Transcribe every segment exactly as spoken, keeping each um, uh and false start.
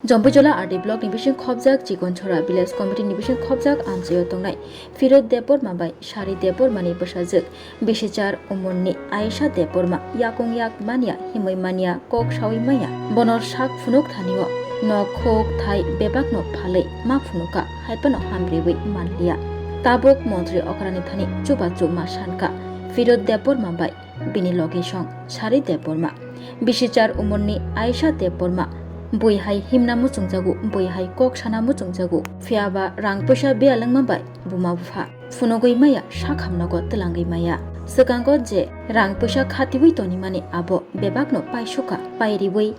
Chompuijola R D block ni bising khobjak Chikonchora village committee ni bising khobjak amchaio tongnai Firot Debbarma bai Sari Debbarma ni bwsajwk bisichar umorni Aisha Debbarma yakung yak manya himwi manya kok sawi manya. Bono sak phunuk thanio nok khuk thai bebakno phalwi ma phunuka haiphano hamriwi manliya. Tabuk montri okrani thani chubachu ma sanka Firot Debbarma bai bini logisong Sari Debbarma. Bisichar umorni Aisha Debbarma bui hai himna muchungjago, bui hai kok sana muchungjago. Phiyaba rang puisa biyalangma bai buma bupha phunugwi maya, sakhamnogo twlangwi maya. Swkango je rang puisa khatiwi tonimani abo bebakno paisuka, pairiwi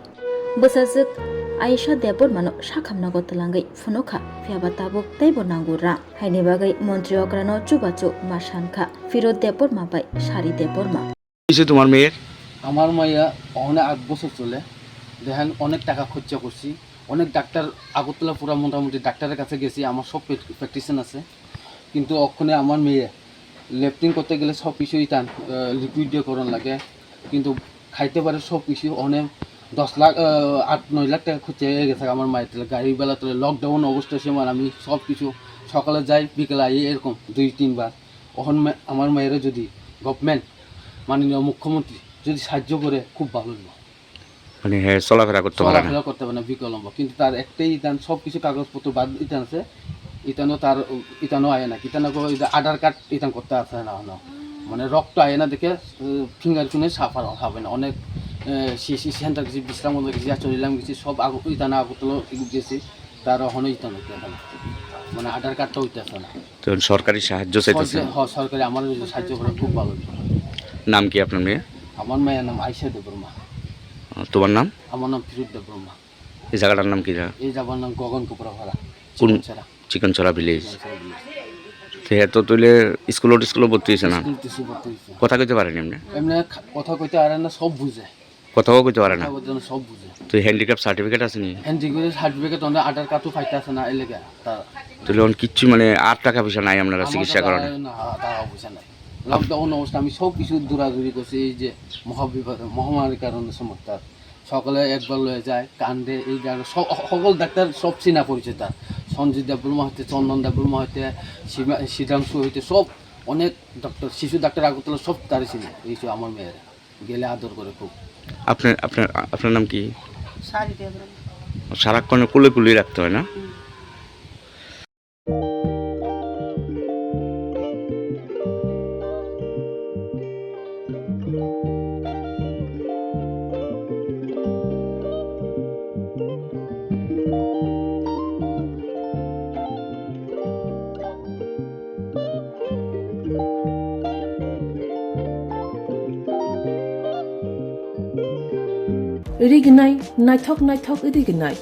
bwsajwk Aisha Debbarmano sakhamnogo twlangwi phunukha, phiyaba tabuk teibo nango rang. Haini bagwi montri okrano chubachu ma sankha Firot Debbarma bai Sari Debbarma. কিসে তোমার মেয়ের? আমার মাইয়া অহনে আট বছর চলে, দেখেন অনেক টাকা খরচা করছি, অনেক ডাক্তার আগরতলা পুরা মোটামুটি ডাক্তারের কাছে গেছি, আমার সব প্র্যাক-, প্র্যাকটিশন আছে, কিন্তু অক্ষণে আমার মেয়ে লেফটিং করতে গেলে সব কিছুই তান লিকুইড দিয়ে করন লাগে, কিন্তু খাইতে পারে সব কিছু অনেক দশ লাখ আহ, আট নয় লাখ টাকা খরচা হয়ে গেছে আমার মায়ের। তাহলে গাড়ি বেলা তাহলে লকডাউন অবস্থার সময় আমি সব কিছু সকালে যাই, বিকেলে আই, এরকম দুই তিনবার। অখন মে-, আমার মায়েরা যদি গভর্নমেন্ট, মাননীয় মুখ্যমন্ত্রী যদি সাহায্য করে, খুব ভালো হইব। মানে, হ্যাঁ, চলাফেরা করতে পারে না। চলাফেরা করতে পারে না বিকলম্ব, কিন্তু তার একটাই ইতান, সব কিছু কাগজপত্র বাদ ইতান আছে, ইতানো তার, ইতানো আয় না, ইতানো কো ইতা আধার কার্ড ইতান করতে আছে না হলো, মানে, রক্ত আয় না দেখে, ফিঙ্গার চুনে সাফার হবে না। অনেক সিসি সেন্টার গেছি, বিশ্রাম গেছি, চলিলাম গেছি, সব আগ-, ইতানো আগরতলা গেছি, তার হনো ইতানো হইতে আছে না, মানে, আধার কার্ডটা হইতে আছে না। তো সরকারি সাহায্য চাইতেছেন? সরকার, হ্যাঁ, সরকারি আমার যদি সাহায্য করে খুব ভালো হতো। নাম কি আপনার মেয়ে? আমার মেয়ের নাম আয়শা দেববর্মা। আহ, তোমার নাম? আমার নাম ফিরোজ দেববর্মা। এই জায়গাটার নাম কি জায়গা? এই জায়গার নাম গগন কুপড়াপাড়া, কোন? চিকনছড়া। চিকনছড়া ভিলেজ। চিকনছড়া ভিলেজ। তো হে তো তাহলে স্কুল টিস্কুল ভর্তি হয়েছে না? স্কুল টিস্কুল ভর্তি হয়েছে। কথা কইতে পারেনি এমনি? এমনি খা-, কথা কইতে পারে না, সব বুঝে। কথাও কইতে পারে না? কথা বলতে না, সব বুঝে। তো হ্যান্ডিক্যাপ সার্টিফিকেট আছে নি? হ্যান্ডিক্যাপ সার্টিফিকেট, ওনার আধার কার্ডও ফাইতে আছে না, এই লেগে তার। তাহলে এখন কিচ্ছু, মানে, আর টাকা পয়সা নাই আপনারা আমার চিকিৎসা কাছে করানো? না, টাকা পয়সা নাই। লকডাউন অবস্থা, আমি সব কিছু দৌড়াদৌড়ি করছি, এই যে মহাবিপদ, মহামারীর কারণে সমস্যা। সকালে একবার লয়ে যায়, কান্দে, এই জায়গা সব, সকল ডাক্তার সব চিনা পরিচয় তার। সঞ্জিত দেববর্মা হইতে, চন্দন দেববর্মা হইতে, সীমা-, সিদ্ধাংশু হইতে, সব অনেক ডাক্তার, শিশু ডাক্তার আগরতলা সব তারই চিনে, এই যে আমার মেয়েরা। গেলে আদর করে খুব। আপনার, আপনার, আপনার নাম কি? সারি দেবরাম। সারাক্ষণ কুলে কুলে রাখতে হয় না? হুম। Rignai, naithok naithok rignai.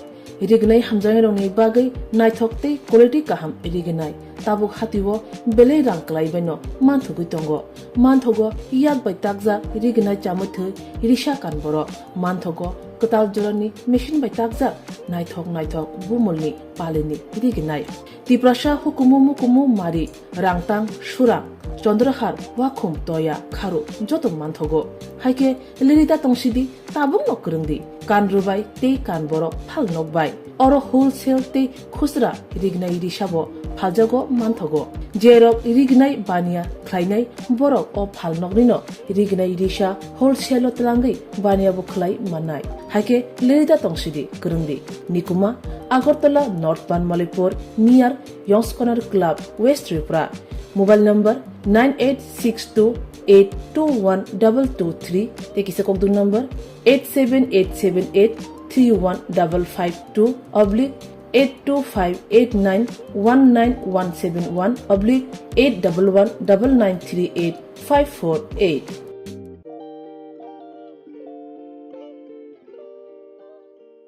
Rignai hamjaknairokni bagwi naithok tei quality kaham rignai. Tabuk hatio belai rang kwlai baino manthogwi tongo. Manthogo yak bai takjak rignai chamwi thwi risa kan borok. Manthogo kwtal jorani machine bai takjak naithok naithok bumulni palini rignai. Tiprasa hukumu mukumu mari, rangtang, surang, chondrahar, wakhum, toya, kharu joto manthogo. Haikhe lirida tongsidi, tabukno kwrwngdi, kan rwbai tei kan borok phal nokbai. Oro wholesale tei khusra rignai risabo phaljago manthogo. Jerok rignai baniya khlainai borok o phal noknino rignai risa wholesale-o twlangwi baniya bo khlai mannai. Haikhe lirida tongsidi kwrwngdi. Nikuma, Agartala North Banmalipur, near Yongskonar Club, West Tripura. Mobile number nine eight six two eight two one double two three, tei kisa kokdung number eight seven eight seven eight three one double five two oblique eight two five eight nine one nine one seven one oblique eight double one double nine three eight five four eight.